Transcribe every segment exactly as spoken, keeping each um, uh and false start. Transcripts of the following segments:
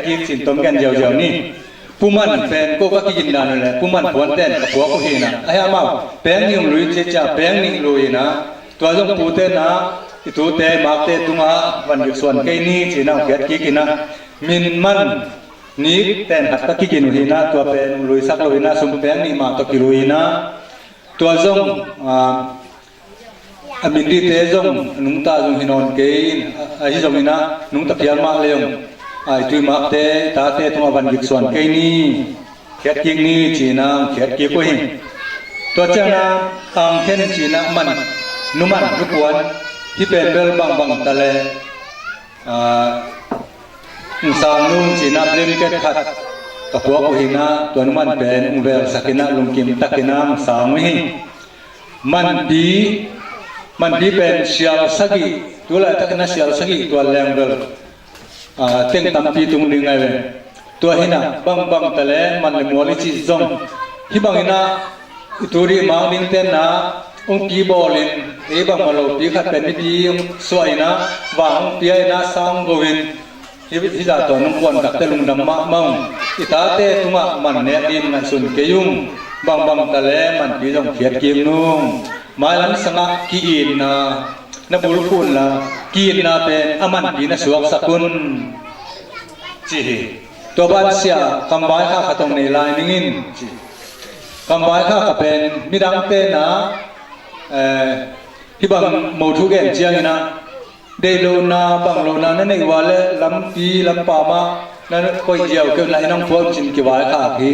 kik cin tom gen ziauziau ni. Pu Man pen ko ka kigin dan uh le Pu Man puan ten ka puak uh hi na. A hi amau peng nih um lui ci cia peng nih lui na. Tua zong pu ten na i tute i makte tungah van gik suan kei ni ci na hong khiat kik hi na. Min Man Nik ten khat ka kigin uh hi na tua pen hong luisak lo hi na sum peng nih mah tawh kilui hi na. Tua zong a, a min dite zong nungta zong hi nawn kei in a, ahi zongin a nungta phial mah le zong a, i tuimakte i tate tungah van gik suan kei ni. Khiat kik ni ci na hong khiat kik uh hi. Tua ciang na Ang Khen ci na Man, Nu Man, Nu Puan, hih pen bel bangbang ta le a, hong sang nung ci na blanket khat ka puak uh hi na tua Nu Man pen hong velsak hi na lungkim tak hi na hong sang uh hi. Manpi, Manpi pen sial sagih, tu laitak hi na sial sagih tua leng bel a, teng tampi tung ding ngai ve. Tua hi na bangbang ta le man le mual i cih zong hih bangin a i tu dih mang ding ten na hong pi bawlin ei bangmah lopi khat pen mipi hong suah in a vang hong pia in a sang go in hih, hih zah tua nong kuan takte lungdam mahmah ung. I tate tungah man nek ding ngaihsun kei ung. Bangbang ta le Manpi zong khiat kik nung. Mailam sangah ki-itna na bulphuh unla ki-itna pen a Manpi na suaksak un. Ci hi. Tua ban sia kam vaikhak khat hong nei lai ning in ci. Kam vaikhak khat pen midangte na, eh, hih bang mo thu gen ciangin a deih lohna bang lohna na neih uh a le lampi lampam ah na koih ziau kei un la in hong phuak un ci-in kivaikhak hi.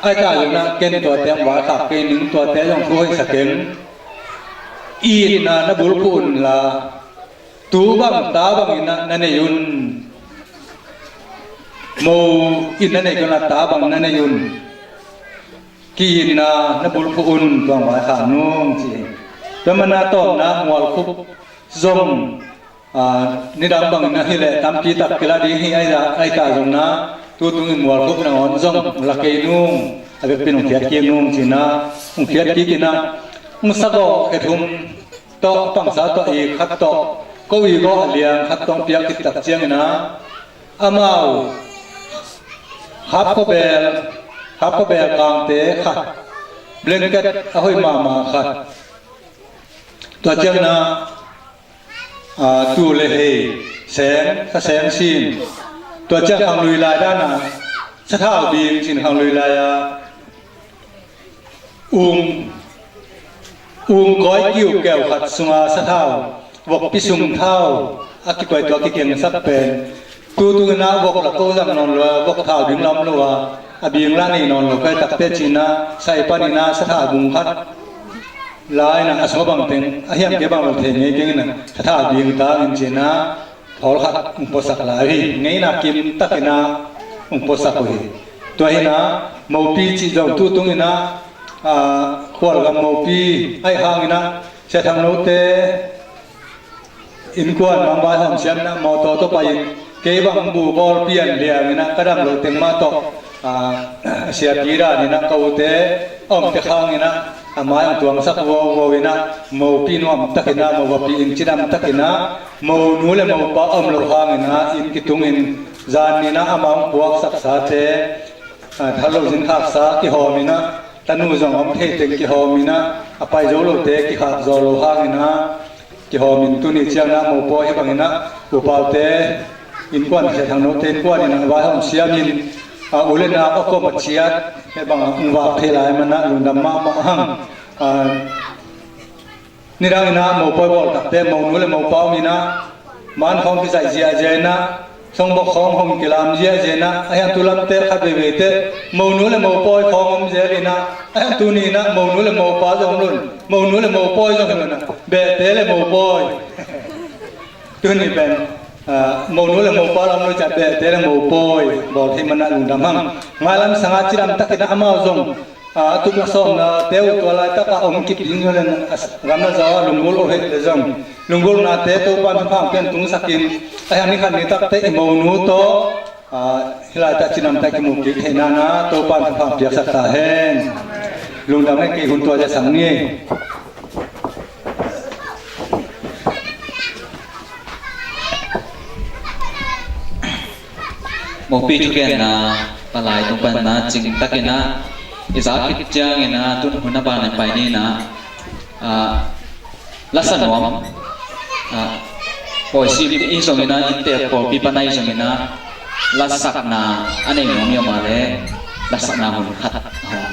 Ahi ta zong na ken tua teng vaikhak kei ning, tuate zong thu hoihsa keng. Itna na bulphuh unla tu bang ta bangin na nei un. Mo in na nei kei unla ta bang na nei un. Ki-itna na bulphuh un, tua hong vaikhak nung ci hi. Tua mana tawpna mualkhup zong, a, nidang bangin ahi leh tampi tak kila ding hi. Ahi ta zong na tu tungin mualkhup nangawn zong la kei nung, a vekpi nung khiat kik nung ci na hong khiat kik in a hong sagawh khe thum tawh pangsa tawh i khat tawh ko i gawh a liang khat tawh piak khit tak ciangin a amau hapkawbel, hapkawbel kangte khat, blanket a hoih mahmah khat, tua ciangin a, a, tu le hei seng, sa seng sin, tua ciang khanglui lai dan a sathau bing sin khanglui lai a ung, ung kawi kiu keu khat sunga sathau, vokpi sung thau a kikuai tua kikengsak pen tu tungin a vok la ko zang nawn lo a, vok thau ding la om lo a, a bing la nei nawn lo kei takte ci na sai panin a sathau bung khat la in a, a sung a bang teng a hiam kei bang lo thei ngei keng in a, sathau bing ta in ci na thawl khat hong puasak lai uh hi. Ngeina kim takin a hong puasak uh hi. Tua hi na mopi cih zong tu tungin a, a, khualgam mopi ahi hangin a Sia Thang Note innkuan mangvai hawm siam in a mawtaw tawh pai in kei bang bu bawl pian liang in a ka dam loh teng mah tawh, a, siapi dan in a ka ute a omte khang in a a mai hong tuangsak vuauvuau in a mopi nuam takin a mo vapi in cidam takin a mo nu le mo pa a om loh hangin a inn kitungin zan ni in a amau hong puaksaksate, a, thal lo zin khaksa kihawm in a tanu zong a om thei teng kihawm in a a pai zo lote kikhak zaw loh hangin a kihawm in tuni ciang na mopawi hi bangin a upaute innkuan Sia Thang Note innkuan in a vaihawm siam in, a, u le nau a kawm a ciat hi bang a hong vak thei lai man a lungdam mahmah hang. A, nidang in a mopawi bawl takte mo nu le mo pa om in a man khawng kizaih ziahziah in a Songbok khawng hong kilam ziahziah in a, a hiang tu lamte khat veivei teh mo nu le mo pawi khawng om zel in a, a hiang tuni in a mo nu le mo pa zong om lo in mo nu le mo pawi zong hi lo in a behte le mo pawi. Tuni pen, a, mo nu le mo pa lam lo ciah behte le mo pawi bawl thei man a lungdam hang. Mailam sangah cidam takin a amau zong a, a tup a sawmnate uh tua laitak a om kip ding uh le a, gam na zau a lunggulh uh hi le zong lunggulhnate Topa'n thupha hong piak tungsak in a hiang ni khat ni takte i mo nu tawh, a, hih laitak cidam tak kimu kik theihna na Topa'n thupha hong piaksak ta hen. Lungdam hen, kei hun tua zia sang ni. Mopi thugenna palai tung panna cingtakin ah i za khit ciangin ah tun hun a ban a pai ni in ah, ah, lasa nuam, ah, pawi sim i zongin ah, inntek pawlpi pan a i zongin ah, lasakna a nei nuam i om a leh lasakna hun khat hong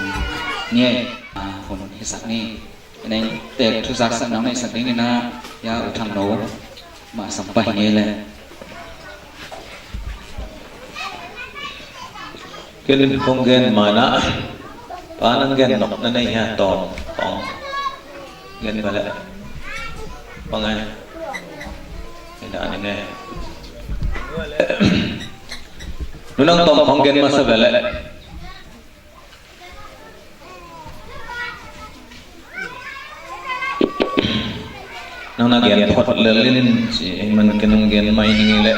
ngai, ah, hun hisak ni. Inntek thu zaksak nang neihsak dingin ah, ya U Thang No mah sam pah hi ngei leh. Ken kong gen ma in ah, pa nang gen nop na nei hia, tawm kong gen ma leh. Pa ngai. Ni da ni ngai. Nu nang tawm kong gen masa ve leh. Nang na gen phot lel in ci, ei man ken nang gen mai ning leh.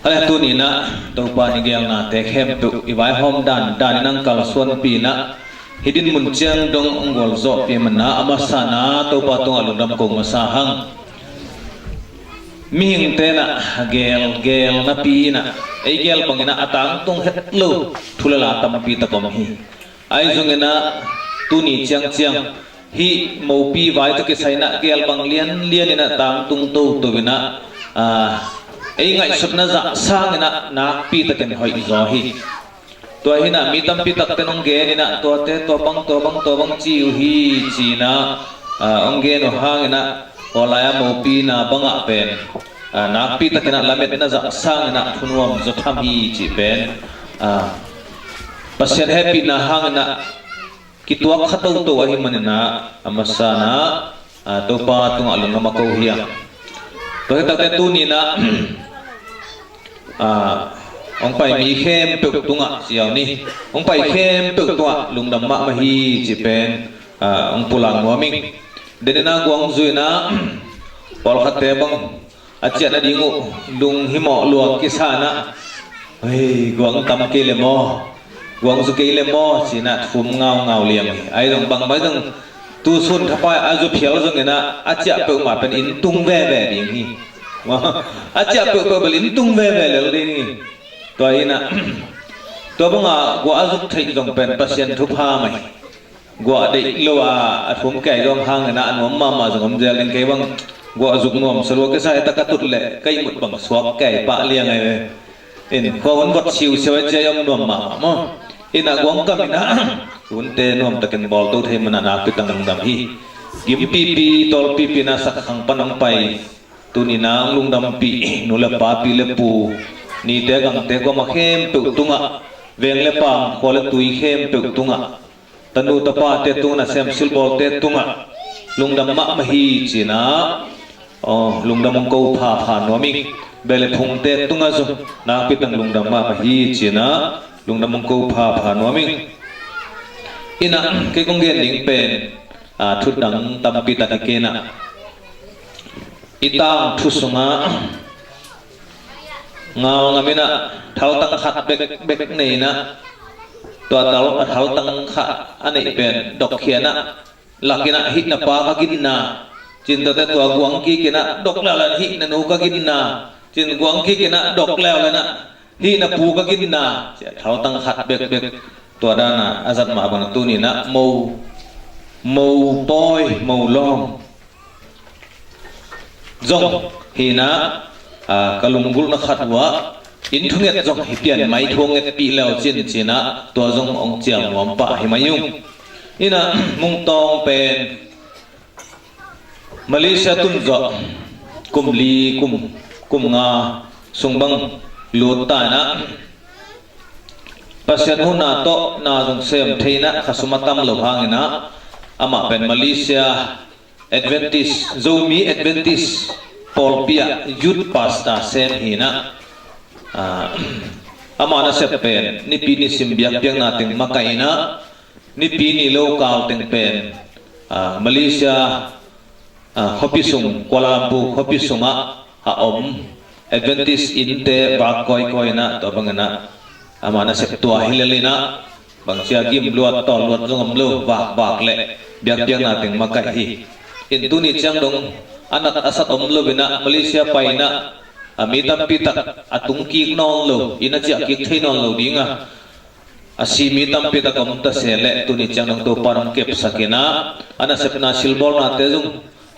Hale, tuni in ah Topa i gelnate khempeuh i vaihawm dan dan in nang kalsuanpih in ah, hih dinmun ciang dong hong gualzawhpih man in ah, a masa in ah Topa tungah lungdam ko masa hang. Mihingte in ah gel, gel napi in ah, ei gel bangin ah a tangtung het lo thu le la tampi tak om hi. Ahi zongin ah tuni ciangciang hih mopi vai tawh kisai in ah gel bang lianlian in ah tangtung toto in ah, ah, ei ngaihsutna zah sangin ah nakpi takin hoih zaw hi. Tua hi in ah mi tampi takte in hong gen in ah, tuate tua bang, tua bang, tua bang ci uh hi ci in ah, ah, hong gen uh hangin ah, aw lai-a mopina bangah pen, ah, nakpi takin ah lametna zah sangin ah thunuam zaw tham hi cih pen, ah, Pasian hehpihna hangin ah kituak kha toto ahih manin ah, a masa in ah, ah, Topa tungah lungdam a ko hi a. Tua hi takte tuni in ah, ah, hong pai mi khempeuh tungah ci au ni. Hong pai khempeuh tungah lungdam mahmah hi cih pen, ah, hong pulak nuam ing. Den in ah guangzui in ah, pawlkhatte bang a ciah nading uh lunghimawh lua kisa in ah, hei, guang tam kei le maw, guang zu kei le maw ci in ah thum ngaungau liang hi. Ahi zong bang, bang zong tu sun thapai a zu phial zongin ah a ciah peuhmah pen inn tung veve ding hi. A ciah peuhpeuh bel inn tung veve lel ding hi. Tua hi in ah, tua banga guah a zuk theih zong pen Pasian thupha mah hi. Guah deih lo a, a thum kei zong hangin ah a nuam mahmah zong om zel ding. Kei bang guah zuk nuam sa lua kisa hi, tak a tut leh ka ihmut bang suak kei pah liang ahi ve. In khua hun vot siusiau a cia i om nuam mahmah maw. In ah guang kam in ah hunte nuam takin bawl to thei man ah nakpi tang lungdam hi. Gimpipi tawlpipi in ah sakkhang pan hong pai, tuni in ah hong lungdampih nu le pa, pi le pu, nite gangte, kuamah khempeuh tungah, veng le paam, khua le tui khempeuh tungah, tanu tapate tungah, nasem silbawlte tungah lungdam mahmah hi ci in ah, aw, lungdam hong ko phapha nuam ing. Beh le phungte tungah zong nakpi tang lungdam mahmah hi ci in ah lungdam hong ko phapha nuam ing. In ah kei kong gen ding pen, ah, thu dang tampi tak hi kei in ah, i tangthu sungah ngal ngam in ah thaltang khat bekbek nei in ah, tua tal, a thaltang khat a neih pen dok khia in ah, lak in ah hih na pa ka ginna ci in, tuate tua guang kik in ah dok leuleu in hih na nu ka ginna ci in, guang kik in ah dok leuleu in ah hih na pu ka ginna ci a, thaltang khat bekbek. Tua dan a a zat mah bang tuni in ah mo, mo pawi, mo lawm zong hi in ah, ah, ka lunggulhna khat uh ah, inn thunget zong hi pian mai, thu hong ngetpih leu cin ci in ah, tua zong hong cial nuam pah hi mai ung. In ah Mung Tawng pen Malaysia tun zawh kum li, kum, kum nga sung bang lut ta in ah, Pasian huhna tawh na zong sem thei in ah, khasum a tam lo hangin ah, amah pen Malaysia Adventist, Zomi Adventist pawlpi ah youth pastor sem hi in ah, ah, ama nasep pen Nipi nisim biakpiakna teng makaih in ah, Nipi ni lo kal teng pen, ah, Malaysia, ah, khuapi sung, Kuala Lumpur khuapi sungah a om Adventist innte vak kawikawi in ah, tua bangin ah ama nasep tua hi lel in ah, bangci a gim luat, tawl luat zong om lo, vakvak le biakpiakna teng makaih hi. In tuni ciang dong a nat a sat om lo in ah, Malaysia pai in ah, a mi tampi tak a tung kik nawn lo, inn a ciah kik thei nawn lo ding a, a si mi tampi tak om ta se leh tuni ciang dong Topa in hong kepsak in ah, a nasepna silbawlnate zong,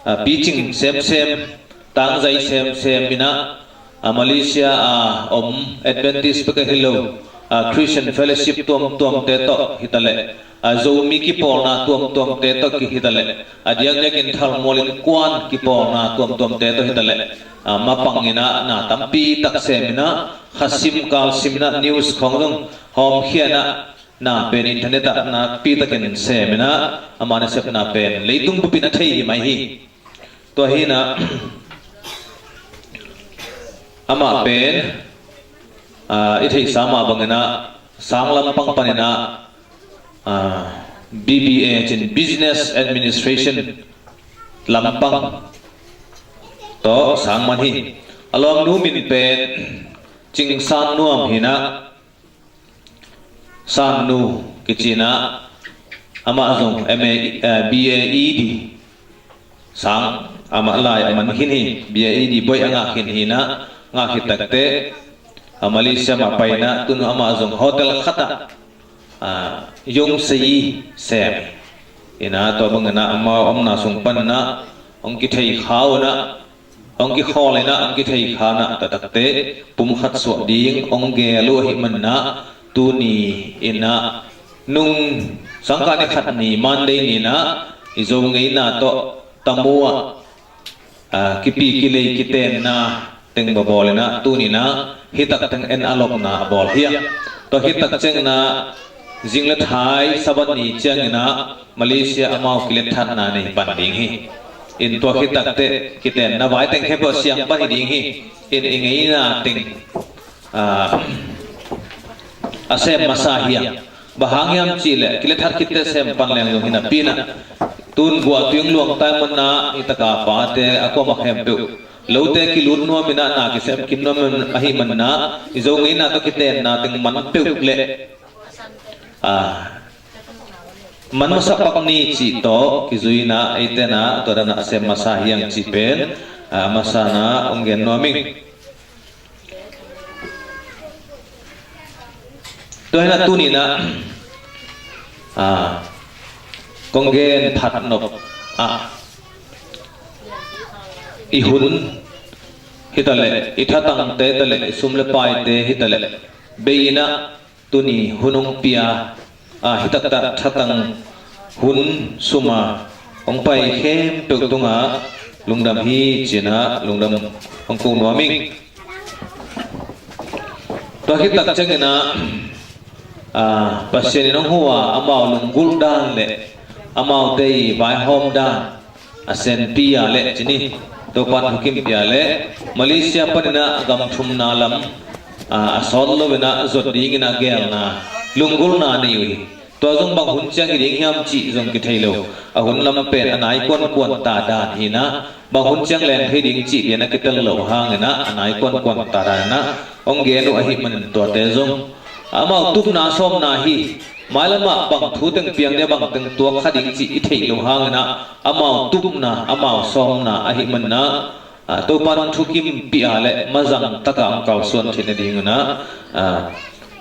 a, picing semsem, tangzai semsem in ah, a, Malaysia a om Adventist bek ahi lo, a, Christian Fellowship tuamtuamte tawh hi ta leh, a, Zomi kipawlna tuamtuamte tawh hi ta leh, a diakdiakin Thalmual Innkuan kipawlna tuamtuamte tawh hi ta leh, a, mapang in ah na tampi tak sem in ah, kha sim kal sim in ah, news khawng zong hawmkhia in ah, na pen internet ah nakpi takin sem in ah, ama nasepna pen leitung bup in a thei hi mai hi. Tua hi in ah, amah pen, a, i theihsa mah bangin ah, sang lampang panin ah, a, B B A cin, Business Administration lampang tawh sang man hi. A lawmnu min pen Cing San Nuam hi in ah, San Nu kici in ah, amah zong M A, eh, B A E D sang, amah lai a man khin hi, B A E D buai a ngah khin hi in ah, ngah khit takteh, a, Malaysia mah pai in ah, tun amah zong hotel khat ah, a, yong sei sem in ah, tua bangin ah amau omna sung pan in ah hong kithei kha uh in ah, hong kikhawl in ah, hong kithei kha in ah, tua takteh pumkhat suah ding hong gel uh ahih manin ah, tuni in ah, nung sangkah ni khat ni Monday ni in ah, i Zo ngeina tawh Tamu ah, a, kipi kilei kitenna teng bawl in ah, tuni in ah hih tak teng en a lawpna a bawl hi a. Tua hih tak ciangin ah, zing le thai Sabbath ni ciangin ah, Malaysia amau kilet thatna nei pan ding hi. In tua khit takteh kitenna vai teng khempeuh siang pan hi ding hi. In i ngeina teng, a, a sem masa hi a. Bang hang hiam cih leh kilet that khitteh sem pan leng zong hi napi in ah, tun guah tuing luang tai man in ah, hih tak a pate a kuamah khempeuh lote kilut nuam in ah, na kisem kim nuam ahih manin ah, i Zo ngeina tawh kitenna teng man peuh leh, a, man masa pak ni cih tawh kizui in ah, eite in ah tua dan a sem masa hi hang cih pen, a, masa in ah hong gen nuam ing. Tua hi in ah tuni in ah, a, kong gen phat nop ah, i hun hi ta leh, i thatangte hi ta leh, i sum le paite hi ta leh, bei in ah, tuni hun hong pia, a, hih taktak thatang hun sum a hong pai khempeuh tungah lungdam hi ci in ah lungdam hong ko nuam ing. Tua hih tak ciangin ah, a, Pasian in hong huh a, amau lunggulh dan le amaute i vaihawm dan a senpi a leh ci ni, Topa'n thukim pia leh Malaysia panin ah gam thumna lam, a, a sawt lo in ah zot dingin a gelna, lunggulhna nei uh hi. Tua zong bang hun ciang hi ding hiam cih zong kithei lo. A hun lam pen a nai kuankuan ta dan hi in ah, bang hun ciang leng thei ding cih lian a kitel lo hangin ah a nai kuankuan ta dan in ah hong gen uh ahih manin tuate zong amau tupna sawmna hi. Mailam ah bang thu teng piang dia, bang teng tuak kha ding cih i theih loh hangin ah, amau tupna, amau sawmna ahih manin ah, a, Topa'n thukimpih a leh mazang takin hong kalsuan theih nadingin ah, a,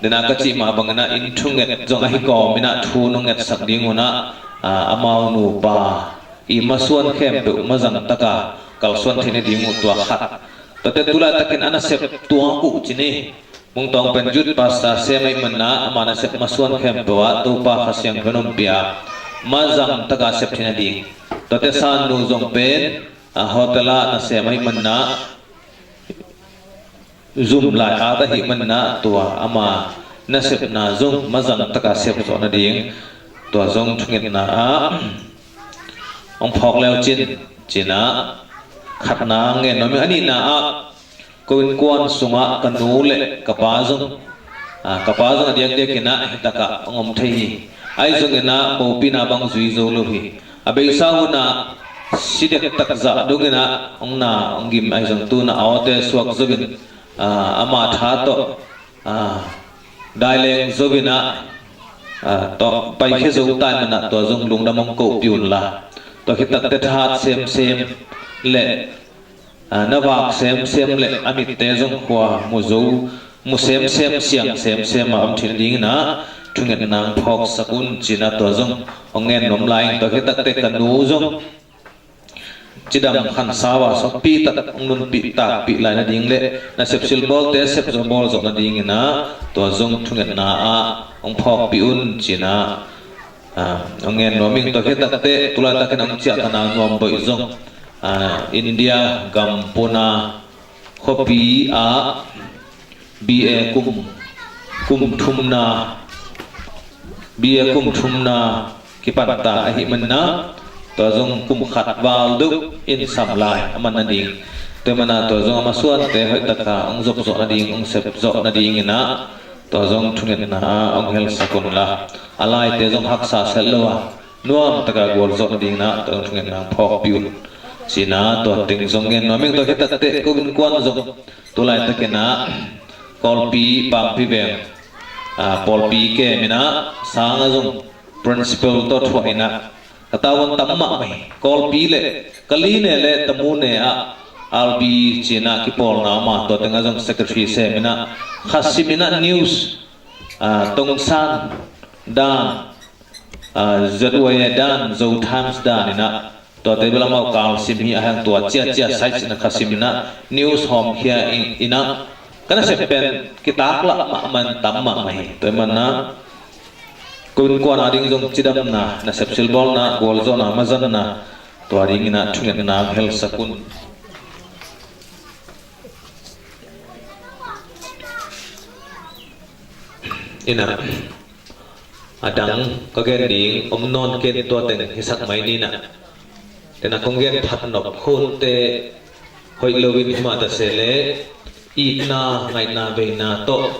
dena ka cih mah bangin ah inn thunget zong ahi kawmin ah thu nong ngetsak dingun ah, a, amau nupa i masuan khempeuh mazang takin kalsuan theih nading uh tua khat. Tuate tu laitakin a nasep tuak uh ci ni. Mungtawng pen youth pastor sem ahih manin ah ama nasep masuan khempeuh ah Topa Kha Siangtho in ompih a, mazang takin sep theih nading. Tuate San Nu zong pen, a, hotel ah nasem ahih manin ah, zum lai at ahih manin ah tua ama nasepna zong mazang takin sep zawh nading. Tua zong thungetna ah hong phawk le uh cin, ci-in ah khatna ngen nuam ing. A nihna ah ko innkuan sungah ka nu le ka pa zong, a, ka pa zong a diakdiakin ah hih takah hong om thei hi. Ahi zongin ah mopina bang zui zo lo hi. A beisa hun ah si dektak zah dongin ah hong na hong gim ahi zong tu-in ah a awte suak zo-in, a, ama tha tawh, a, dai leng zo-in ah, a, tawh paikhia zo ta ahih manin ah tua zong lungdam hong kohpih unla. Tua khit takteh thahat semsem le Ah, na vak semsem le a mitte zong khua mu zo, mu semsem, siang semsem a om thei nadingin ah thungetna hong phawksak un ci-in ah tua zong hong ngen nuam lai ing. Tua khit takteh ka nu zong cidam khansau a sawtpi tak hong nunpih takpih lai nading le nasep silbawlte sep zawh bawl zawh nadingin ah tua zong thungetna ah hong phawkpih un ci-in ah, ah, hong ngen nuam ing. Tua khit takteh tu laitakin hong ciahtan a Nuam Boih zong, ah, India gam Pune khuapi ah B A kum, kum thumna, B A kum thumna kipan ta ahih manin ah tua zong kum khat val deuh in sam lai a man nading. Tua ahih manin ah tua zong a masuante hoih takin hong zop zawh nading, hong sep zawh nadingin ah tua zong thungetna ah hong helsak un la, a laite zong haksa sel lo a nuam takin gualzawh nadingin ah tua zong thungetna hong phawkpih un ci-in ah tua teng zong ngen nuam ing. Tua khit takteh ko innkuan zong tu laitakin ah Kawlpi Pangpi Veng, ah, pawlpi kem in ah sang a zong principal tawh thuah in ah ka tavuan tam mahmah hi. Kawlpi le Kalemyo le Tamu ne ah R B ci-in ah kipawlna om a, tua teng ah zong secretary sem in ah, khasim in ah news, ah, Tongsan dan, ah, Z Y A dan, Zo Times dan in ah tuate bel amau kalsim hi a, hang tua ciacia size in ah khasim in ah news hawmkhia in, in ah ka nasep pen kitaklah mahmah in tam mahmah hi. Tua ahih manin ah ko innkuan ading zong cidamna, nasep silbawlna, gualzawhna, mazanna, tua dingin ah thungetna hong helsak un. In ah, a dang ka gen ding om nawn kei in, tua teng hisak mai ni in ah. Tena kong gen phat nop khonte hoih lo in himah ta se leh itna, ngaihna, veina tawh,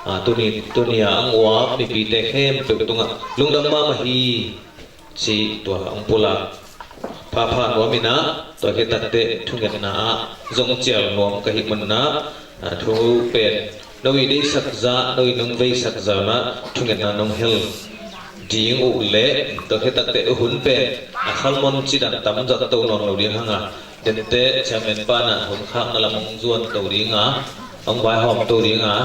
ah, tuni, tuni a hong uap mipite khempeuh tungah lungdam mahmah hi ci tua hong pulak phapha nuam in ah, tua khit takteh thungetna ah zong cial nuam ka hih manin ah, ah, thu pen no i deihsak zah, no i nung veisak zah in ah thungetna nong hel ding uh leh, tua khit takteh hun pen a khalmon cidan tam zah to nawn lo ding hang a, dente chairman pa in ah hun khakna lam hong zuan to ding a, hong vaihawm to ding a,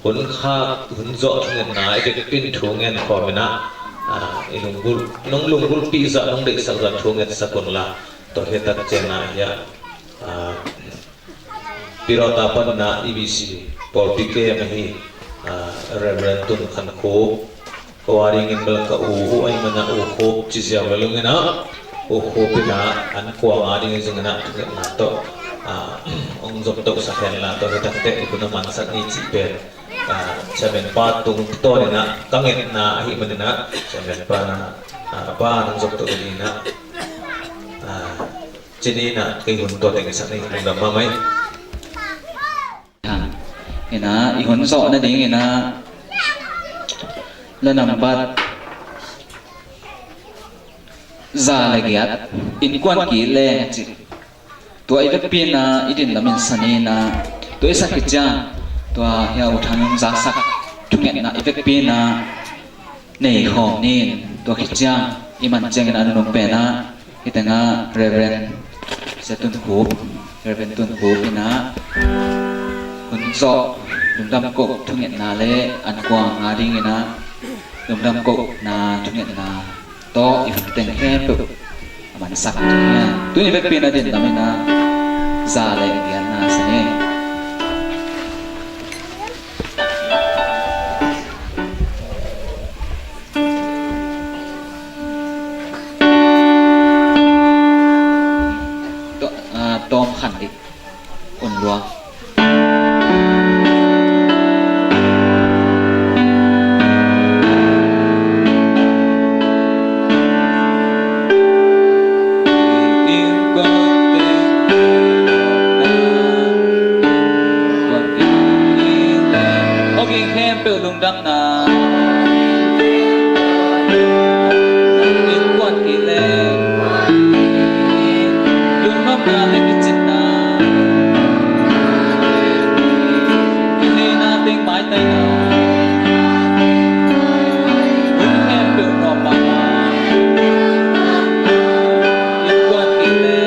hun khak, hun zawh thungetna i vekpi in thu ngen khawm in ah, ah, i lunggulh, nong lunggulhpih zah, nong deihsak zah thu ngetsak un la. Tua khit tak ciang ah hiah, ah, Pi Rota pan in ah E B C pawlpi kem ahi, ah, Reverend Tun Khan Khup, ko a dingin bel ka u uh ahih manin ah U Khup ci ziau lel ung in ah, U Khup in ah an kuang a dingin zong in ah thungetna tawh, ah, hong zom tohsak hen la, tua khit takteh i hun a mansak ni cih pen, ah, chairman pa tung tawn in ah ka ngetna ahih manin ah chairman pa in ah, ah, pa hong zom toh ding in ah, ah, ci ni in ah kei hun tua teng i sak ni, lungdam mahmah hi. Thang in ah i hun zawh nadingin ah la nambat za le giat, innkuan ki le ci. Tua i vekpi in ah i din lam in sa ni in ah, tua i sak khit ciang tua hiah U Thang in zaksak thungetna i vekpi in ah nei khawm ni in, tua khit ciang i man ciangin a nunung pen ah hih teng ah Reverend Sia Tun Khup, Reverend Tun Khup in ah hun zawh lungdam koh thungetna le an kuang a dingin ah lungdam kohna thungetna tawh i hun teng khempeuh a mansak ding hi. Tuni vekpi in a din lam in ah za le giatna sa ni. To-, ah, tawm khan dih. Un luang. Khempeuh lungdamna. Innkuan kile, lungnopna le kicinna, kiheina teng maitaina, hun khempeuh nuam mahmah. Innkuan kile,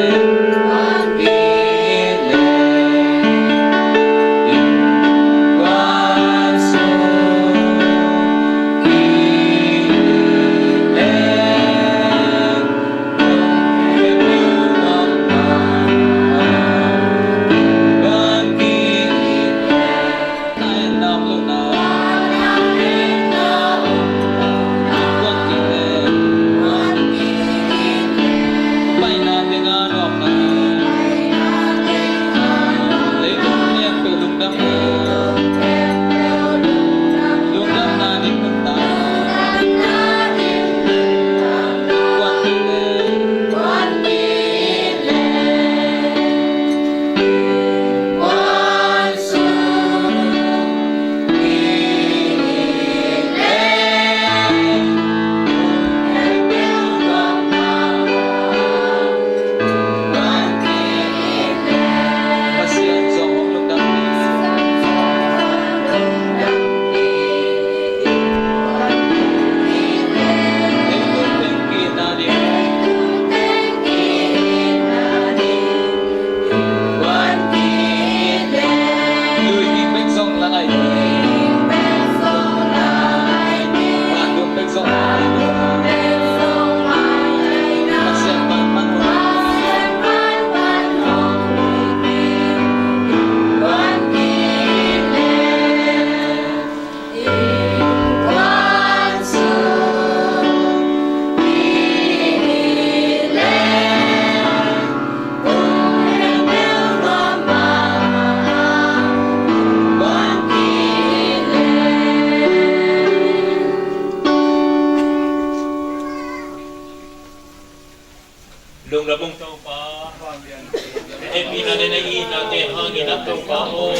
Lungdam ung Topa, na hehpihna le na itnate hangin ah Topa aw,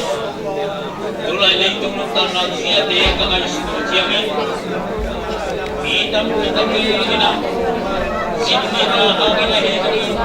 tulai leitung nuntakna ziate ka ngaihsut uh ciangin mi tampi tak in ah sin hihna hangin ah hehpihna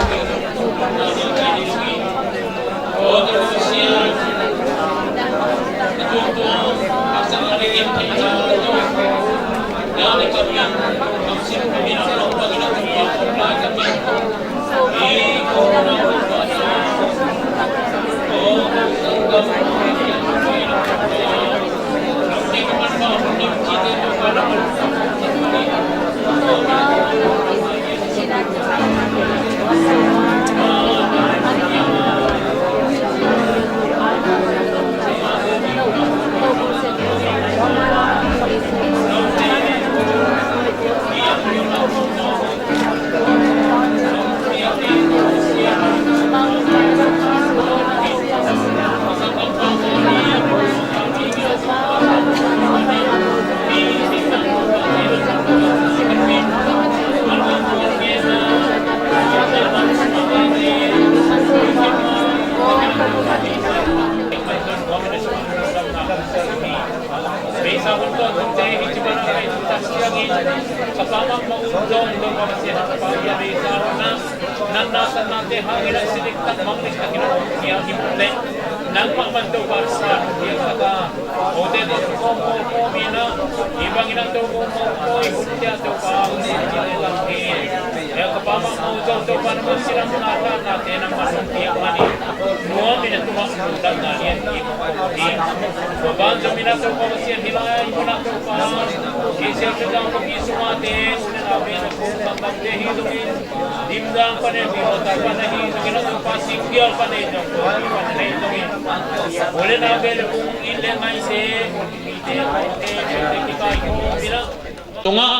Nangmah man Topa sa nong piaksak a, kote tawh kawm kawm kawm in ah, hih bangin ah Topa kawm kawm kawm in ah Topa hong sin cih leh lam hi. Ka Pa mahmah uh Topa, nangmah cidamna thahatnate nangmah nong piak man in, nuam in a tungah lungdamna lian ding hi. Tua ban zom in ah Topa Pasian, hih lai mun ah Topa, Kisial Thazang khuapi sungah te, u le nau, vei le phung, sanggamte hi zongin, Dimzang pan in, Pilawta pan ahi zongin ah Topa, Singgial pan ahi zong, Kawlpi pan ahi zongin, u le nau, vei le phung, it le ngaihte, tungah,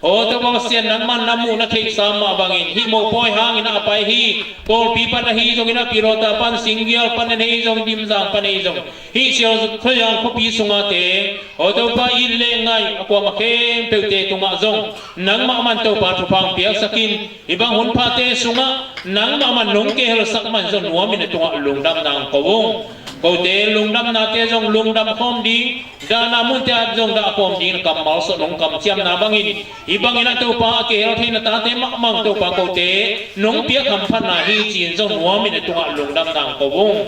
aw Topa Pasian, nangman na muh na theihsa mah bangin hih mopawi hangin a pai hi. Kawlpi pan ahi zongin ah, Pilawta pan, Singgial pan ahi zong, Dimzang pan ahi zong, hih Kisial Thazang khuapi sungah te, aw Topa, it le ngaih a kuamah khempeuhte tungah zong nangmah man Topa thupha hong piaksak in. Hih bang hun phate sungah nangmah man nong kihelsak man zong nuam in a tungah lungdamna hong ko ung. Kote lungdamnate zong lungdam khawm ding, dahna munte ah zong dah khawm ding kammal sawh nong kamciamna bangin, hih bangin ah Topa a kihel theihna tate mahmah Topa kote nong piak hamphatna hi ci-in zong nuam in a tungah lungdamna hong ko ung.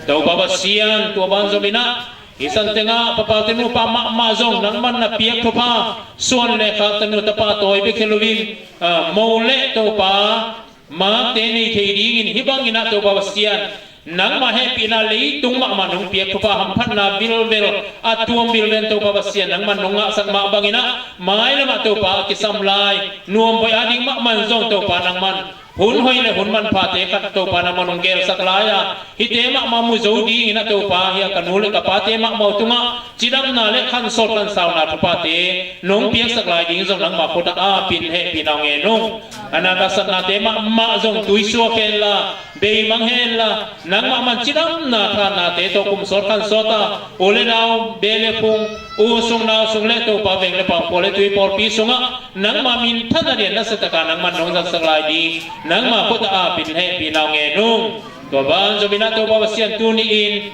Topa Pasian, tua ban zom in ah hih San tengah Pa Pau te nupa mahmah zong nangman na piak thupha, suan le khak tanu tapa tawi bek hi loin, ah, mo le Topa makte nei thei dingin hih bangin ah Topa Pasian, nangmah hehpihna leitung mahmah nong piak thupha, hamphatna vilvel a tuam vilvel Topa Pasian, nangman nong ngahsak mah bangin ah mailam ah Topa a kisam lai nuam baih a ding mahmah zong Topa nangman hun hoih le hun manphate khat Topa nangman hong gelsak lai a, hihte mahmah mu zo dingin ah Topa, hih a ka nu le ka pate mahmah uh tungah cidamna le khansawt khansauna thuphate nong piaksak lai ding zong nangmah khut ah apin hehpihna hong ngen ung. A na ka satnate mahmah zong tuisuak hen la, beimang hen la, nangmah man cidamna thahatnate tawh kumsawt khansawt a, u le nau, be le phung, u sung nau sung le Topa veng le pang, khua le tui pawlpi sungah nangmah minthanna lian nasia taka nangman nong zatsak lai ding nangmah khut ah apin hehpihna hong ngen ung. Tua ban zom in ah Topa Pasian, tuni-in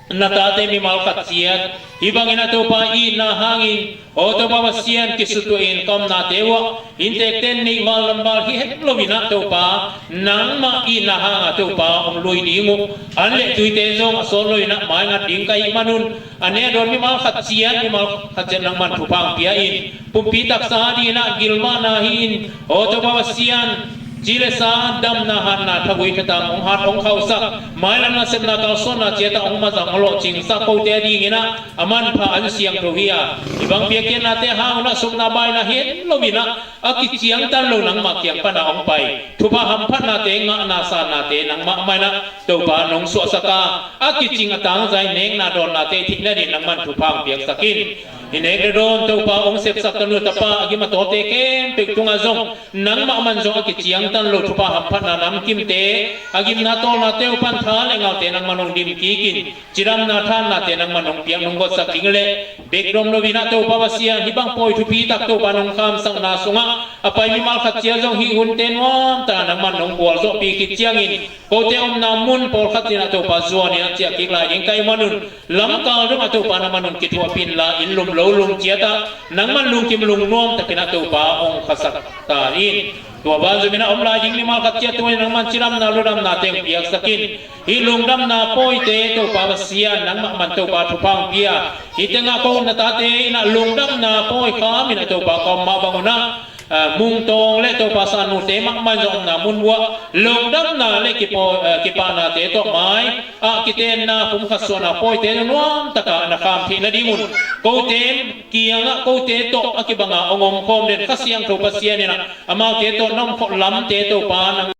na tate mimal khat ciat hih bangin ah Topa itna hangin, aw Topa Pasian, kisutuah in ka omnate uh ah inntekte in neih val lam val hi het loin ah Topa, nangmah itna hanga Topa hong lui ding uh, an le tuite zong a sawt loin ah maingat ding ka hih manun, a ne a dawn mimal khat ciat, mimal khat ciat nangman thupha hong pia in, pumpi taksa dingin ah gilvahna hi in, aw Topa Pasian, ci le sa, damna hatna, thagui thatang hong hat hong khauhsak, mailam nasepna kalsuanna ciat ah hong mazang hong lawhcingsak kote dingin ah a manpha an siangtho hi a, hih bang piakkhiatnate hang un ah sukna baina hi het loin ah a kiciangtan lo nangmah kiang pana hong pai thupha hamphatnate, ngahna sannate nangmah mah in ah Topa nong suahsak a, a kicing a tangzai nekna dawnnate theih nadingin nangman thupha hong piaksak in. Hih nek le dawn Topa hong sepsak tanu tapa a gim a tawte khempeuh tungah zong nangmah man zong a kiciang san lo thupha hamphatna namkimte, a gimna tawlnate uh pan tha le ngaute nangman hong dim kikin, cidamna thannate nangman hong piak nong gotsak ding le, bek dom loin ah Topa Pasian, hih bang pawi thupi tak Topa nong khamsakna sungah a pai mimal khat ciat zong hih hunte nuamtak nangman nong gualzawhpih khit ciangin, kote omna mun pawlkhat in ah Topa zuanin ah ciah kik lai ding ka hih manun, lamkal dongah Topa nangman hong kithuahpih inla, inn lum lo lum ciatah nangman lungkim lungnuam takin ah Topa hong khasak ta in. Tua banzom in ah om lai ding mimal khat ciat tua in nangman cidamna lungdamnate hong piaksak in. Hih lungdamna pawite Topa Pasian, nangmah man Topa thupha hong pia. Hih tengah ko hun na tate in ah lungdamna pawi khamin ah Topa ka om mah bangun ah, ah, Mungtawng le Topa Sannute mahmah in zong omna mun uah lungdamna le kipaw, ah, kipahnate tawh mai ah kitenna pumkhat suahna pawite nuamtakah na kham theih nadingun, kote kiangah kote tawh a kibanga hong omkhawm den Kha Siangtho Pasian in ah amaute tawh na omkhawm lamte Topa nang